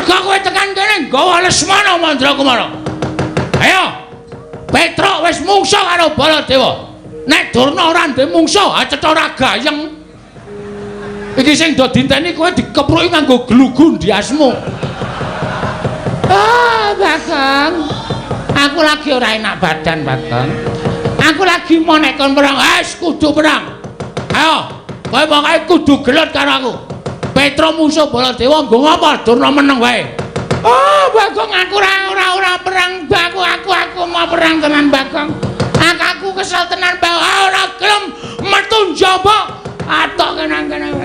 Mergo kowe tekan kene nggawa Lesmana Mandrakumara. Ayo. Petruk wis mungsuh karo Baladewa. Nek Durna ora ndek mungsuh, ha cetha ora gayeng. Iki sing do dinteni kowe dikepruki nganggo glugu ndiasmu. Ah, Bagong. Aku lagi ora enak badan, Bagong. Aku lagi mau nek kon perang, wis kudu perang. Ayo, kowe pokoke kudu gelut karo aku. Petro musuh Baladewa nggo ngapa Durna meneng wae. Oh, Bagong, aku ora perang, aku aku aku mau perang tenan, Bagong. Aku kesel tenan, Bagong. Ah, ora gelem metu njaba. Atok kenang-kenang.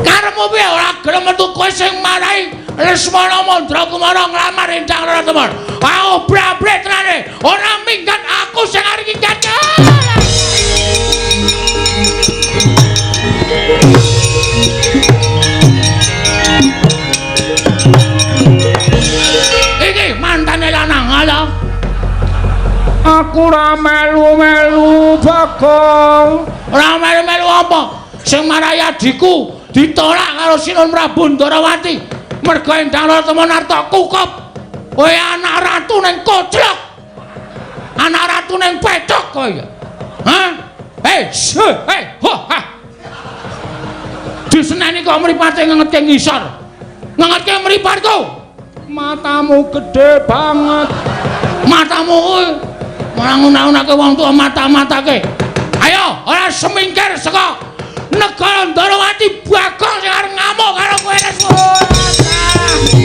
Karepmu piye ora gelem metu kowe sing marai Lesmana Mandrakumara nglamar Endang Rara Temon. Ah, obrak-abrik tenane. Ora minggat aku sing arep minggat. Iki mantane lanang ala. Aku ora melu-melu, Bagong. Ora melu-melu apa? Sing marai adhiku ditolak karo Sinun Prabu Ndarawati. Mergo Endang Rara Temon arta kukup. Kowe anak ratu ning koclok. Anak ratu ning pecok kowe. Hah? Hei, hei, ho, ha. Diseneni kok mripate ngengetke ngisor. Ngengetke mripatku. Matamu gede banget. Matamu kuwi malah ngunah-unahke wong tuwa mata-matake. Ayo, ora semingkir saka negara Ndarawati. Bagong sing arep ngamuk karo kowe. Lesmana.